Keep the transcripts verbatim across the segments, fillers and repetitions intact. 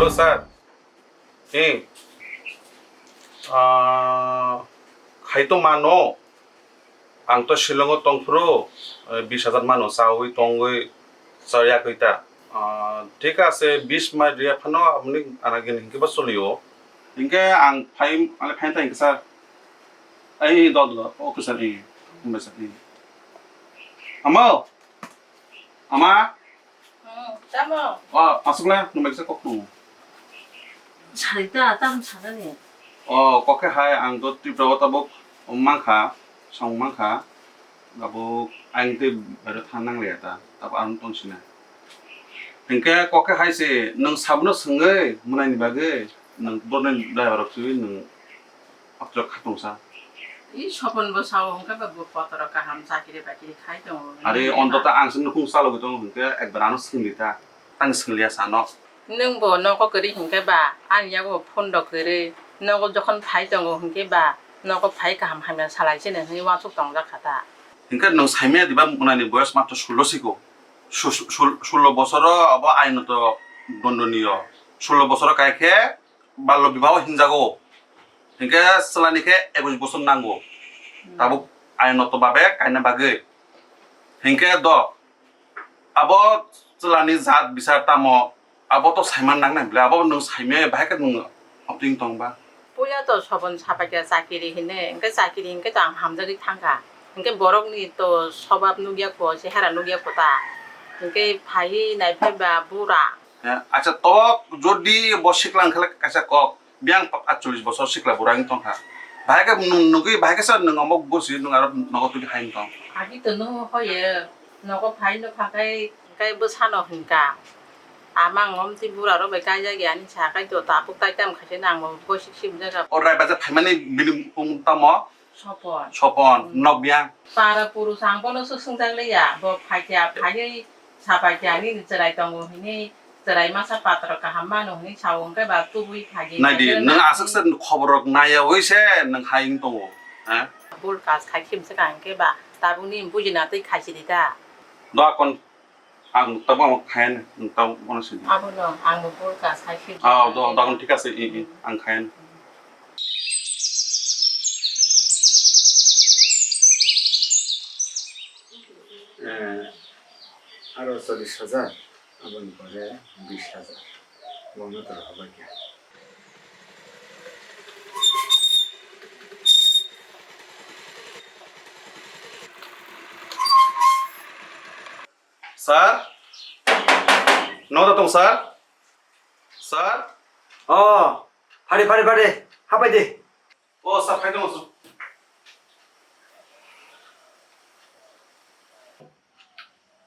Sir, eh, ah, khai to mano, ang to Shillong o tongphuru, eh, bis hajar mano, chawi tongwi, chayakwi ta. Ah, thik ase, bis mai riya phano, aboni anagin hinkhe ba choliyo. Hinkhe ang phai, ang phai ta hinkhe sir. Ai, do, do, okay sir, eh, sir, eh. Amo, ama. Hmm, tamo? O, aswk le, nwng bai kisa kok tongo. Sari ta, tam sanani. O, kok khe hai, ang to Tripura o tabuk mankha, song mankha, tabuk ang tei bairo thang nangliya ta, tabuk ang tong sina. Hinkhe kok khe hai se, nwng sabono swngwi, mwnai ni bagwi, nwng borokni driver rok swi, nwng Aphuru khatungsa. I Sopon bo sao hwnkhe ba bo potro kaham chakiri bakiri khai tongo. Are ontota ang se nukhung chalogwi tongo hwnkhe ekbar ano swngdi ta. Tang swngliya sano. Nwng bo nogo kwrwi hwnkhe ba ani yago phone rok kwrwi nogo jokhon phai tongo hwnkhe ba nogo phai kaham hamya salai sini hwnwi uansuk tongjak kha ta. Hwnkhe nwng saimaya diba mwnani boyos matro sullo siko. Su-, su-, sul-, sullo bosoro abo ainoto dondoniyo. Sullo bosoro kaikhe ballo bibaho hinjago. Hinkhe chwlani khe ekush bosor nango. Hmm. Tabuk ainoto babe kaina bagwi. Hinkhe do, abo chwlani jat bisar tamo, abo to saiman nangnai bwle, abo nwng saimaya bahai khe nwng opting tong ba? Puila to Sopon sapaikha chakiri hinwi, hinkhe chakiri hinkhe to ang hamjagwi thangkha. Hinkhe borokni to sobab nukya kho, chehara nukya kho ta. Hinkhe phaiwi naiphai ba bura. He, acha, to jodi bo sikla wngkha le kaisa kok, biyang acholish bosor sikla bura wng tongkha. Bahai khe nwng nugwi, bahai khe sa nwng omo bosi nwng aro nogo tuli hai wng tong. Agi to nwng hoye, nogo phai nukha khai, khai bwsano hwnkha. Ama ang omtwi bura rok bai kaijak ya ani sa khai to tabuk tai tam khaise nang bo gosik sim jaga. O rai bacha phaimani bini mung tamo? Sopon. Sopon, hmm. Nok biyang. Para purus ang bono swk swngjak liya. Bo phaikya, phaiwi sapaikya nini chwrai tongo hinwi, chwrai masa patro kaham mano hinwi sao hwnkhe ba tubui phaiwi. Naidi, nwng aswk se khobor rok naiyawi se nwng hai wng tongo. Ha? Bul kas khai khim se ka hwnkhe ba tabukni bujina twi khaisidi ta. Do akon Ang tabuk ang khayan, ang tabuk bono sini. Abono ang bo bol ka sai khe. Ah, do, do, thik ase, i, i, ang khayan. Eh, aro chollish hajar, aboni pore bish hajar. Bono to hobar kya? Sir? Noda tong, sir? Sir? Oh, phari, phari, phari. Hapai di. Oh, sir, phai tong, sir.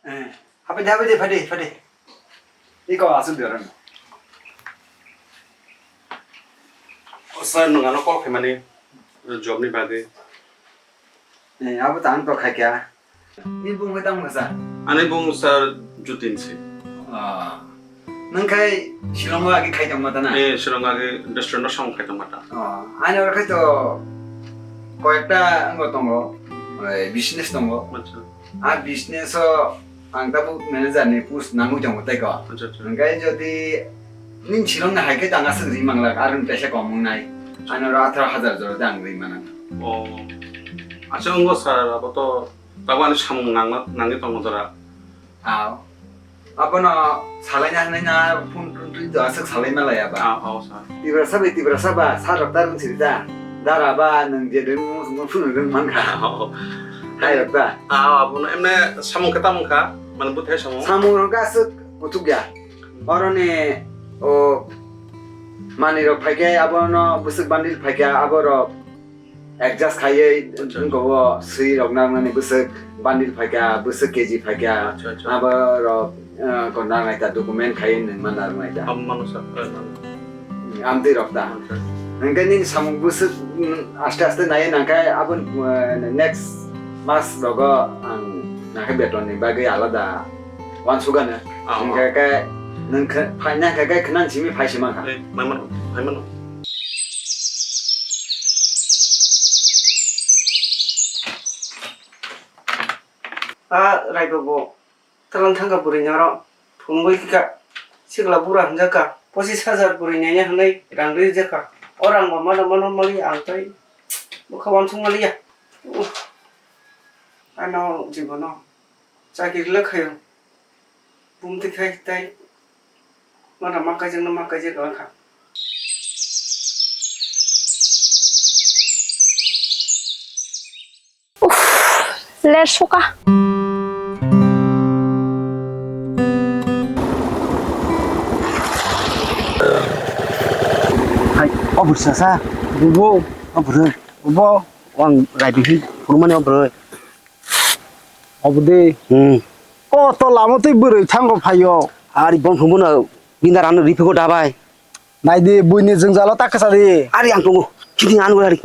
Eh, hapai di, hapai di, phai di, phai di. Iko asuk di orang. Oh, sir, nung ano call khaimani job ni bagwi. Eh, abo tang to khaikha. Ni bung khe tamo kha sa? Ani bung sir Jutin se. Ah. Nung khai Shillong o agi khai tongma ta na? Eh, Shillong agi restaurant o samung khai tongma ta. Ah, ani oro khai to koyekta wngbo tongo, eh, business tongo. Acha. Ah, business o ang tabuk manager ni post nangwi tongo tei ko. Acha, acha. Hingkhe jodi ning Shillong ni hai khe tang aswk ri manglak, aroni pesa kom wngnai. Ani oro atharo hajar jora de ang ri manang. Oh. Acha, wngbo sir, abo to Tabuk ani samung nangma, nangwi tongo jora. Aw. Abono salaina hwnwi na phone tun twi to aswk salai malaya ba. Aw, aw, sir. Tiprasa bai Tiprasa ba, sir rok ta rwng siri da. Dara ba nwng je rwng mo, mo phunu rwng man kha. Aw. Hai rok ta. Aw, abono emne samung khe tamo kha, mane bwthai samung. Samung rok aswk kuthuk ya. Oroni o manwi rok phai khe abono bwswk bandil phai khe abo rok adjust khaiwi. Acha. Wngkha o swi rok narwknani bwswk bandil phaikha, bwswk K G phaikha. Acha, acha. Abo rok, eh, ko narwknai ta, document khaiwi nwng ma narwknai ta. Abo mano sir, eh, mano. Amtwi rok ta. Acha. Hwnkhe nini samung bwswk, mm, aste aste naiwi nangkhe abo, eh, next mas rogo ang nangkhe beton ni bagwi alada wansukgano. Ah, hwnkhe ah. Khe nwng khe phaina khe khe khwnani simi phai se mankha. Eh, mai mano, mai mano. A Raiba bo talang thangkha bwrwi ni oro phunugwi kha sikla bura hwnjakha. Pochis hajar bwrwi naina hwnwi rang rijak kha. O rang bo mano mano mali ang tei bwkha uansuk maliya. Uff. Ano jibono chakiri le khayo. Bumtwi khai tei mano ma kaijak no ma kaijak wngkha. Uff, ler suka. Hai, o bwrwi sasa. Bubo. O bwrwi. Bubo. Wang rai bihi phuru mani o bwrwi. Obo de. Hmm. Koto lama twi bwrwi thango phaio. Ari bom phungo na bindar ano riphiko dabai. Naidi buini jwngjalo ta kwchadi. Ari ang tongo. Kini ano ari.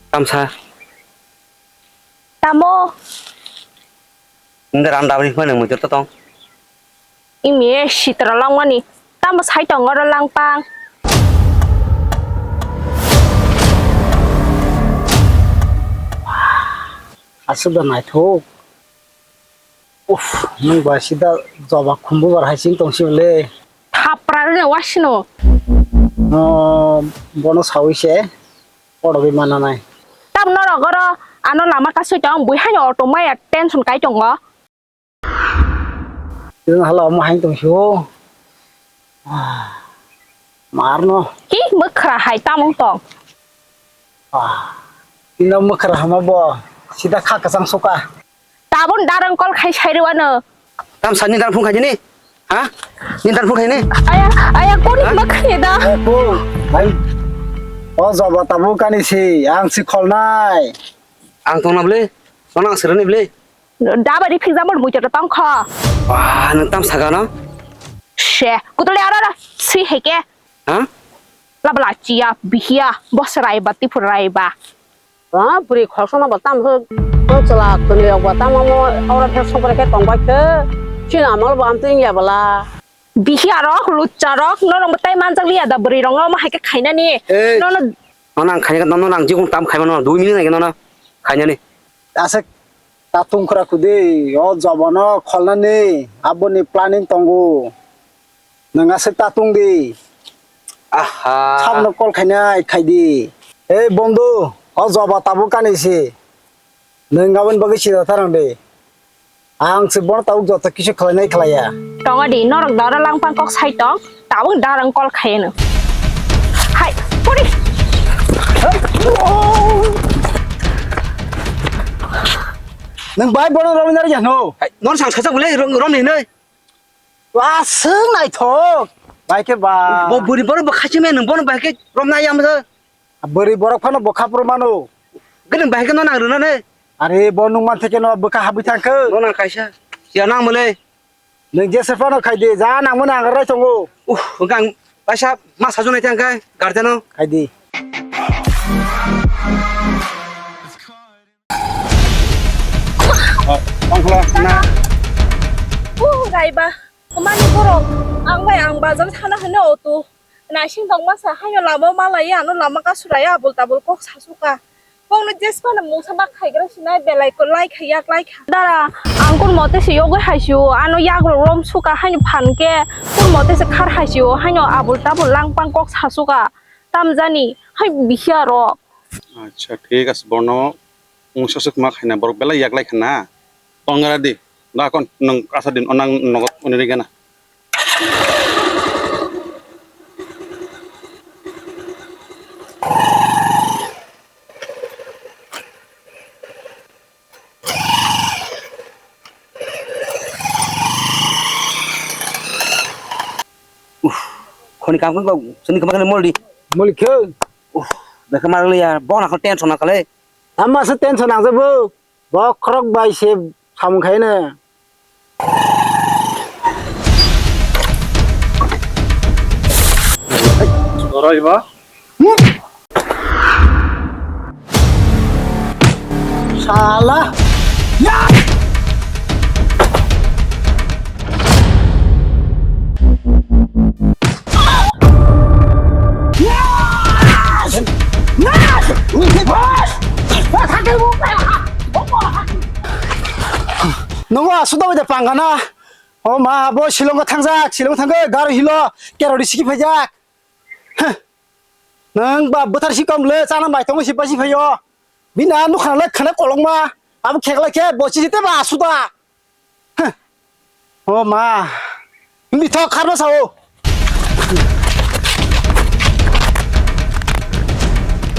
Tamsa. Tamo. Nda ran dabri phai nang muitor to tong. Imi sitra langmani. Tamo sai tongo ro langpang. Aswk da naithok. Uff, nwng bai sida joba khumbu bar hai sing tong sibole. Thapra rwna wasino. No, bono sawi se, porogwi mana nai. Tam norok oro ano lama kasui tong, bui haino auto maya tension kai tongo. Idan hala omo hain tong sio. Ah, marno. Ki mwkhra hai tamung tong. Ah, ino mwkhra hama bo, sida kha kwchang suka. Tabun darang kol khai sai rwano. Tam sa ni dan phung khai ni? Ha? Ni dan phung khai ni? Aya, aya, kori ha? Makhni da. Opo, hai. O joba tabu kani si, ang si kholnai. Ang tongna bwle, nono ang sirani bwle. Dabari phikjak bor muitor tong kho. Wah, nang tam saga no? She, kutuli ara ara, si heke. Ha? Labala chia, bihia, bos raiba, tipur raiba. Ha, bwrwi khoroksa no bo tamo khe, tong chwla kwnwi rok bo tamo mo oro phek sokra khe tong bai khe, chini amal bo amtwi wng ya bwla. Bihia rok, lucha rok, norok bo tai manjak liya da bwrwi rok no, omo hai khe khainani. Ei. Nono. Nono ang khaina, nono ang jikung tam khaima no, dui minute nai nono khainani. Aswk ta tungkhra khudi, o jobo no kholnani, aboni planning tongo. Nwng aswk ta tung di. Aha. Sabno call khainai khai di. Ei bondhu, o joba tabuk kani si. Nwng aboni bagwi sida tharang di. Ang se bono tabuk joto kisu khlainai khlaiya. Tongo di, norok dara langpang kok sai tong, tabuk darang call khaiya nwng. Hai, pori. Nwng bai bono romwi nari ya no? Hai, non sang sajak bole rom, rom ni nai. Wa, swng naithok. Bai khe ba. Bo bwrwi borok bo khachi me nwng bono bai khe romna ya masa. Bwrwi borok phano bo khapro mano. Gwnang bai khe no nang rwna ne. Are bo nung man theke no bwkha habwi thang khe. No nang kaisa. Ya nang mole. Nwng jesa phano khai di, ja nang mani ang rai tongo. Uh, hwnkhe ang kaisa ma sajunai thang khe guardian no. Khai di. Oh, tongkhla na. Oh, raiba. Mani borok, ang bai ang bazar thana hwnwi auto. Naising tongma sa, haino lama malaya, ano lama kasuraya, abul tabul kok sasuka. Kokno jesphano mungsa ma khaigra sinai, belai ko lai kha, yak lai kha. Dara, ang kun mote se yogwi haisio, ano yagrok rom suka, haino phan khe, kun mote se khar haisio, haino abul tabul langpang kok sasuka. Tamjani, hai bihia rok. Acha, thik ase, bono. Wng sosok ma khaina borok belai yak lai khana. Tongra di. Da kon nwng asa din onang nogot oni rigana. Uff, khoni kam kok sini kama kene mol di. Mol khe. Uff, bekhe mar liya, bona ko tension na kale. Amma se tension ang se bo. Bokhorok bai se samung khaino. Borok iba. Sala. Ya! Nongo asuda bai de pangana. O ma, bo Shillong thangjak, Shillong thangwi garo hilo, kerori siki phaijak. Huh. Nang ba bwthar si kom le, chana mai tongo si pasi phaio. Bina nukha le khana kolongma. Abo khekla khe bo si te ba asuda. Huh. O ma. Ni thok kharno sao.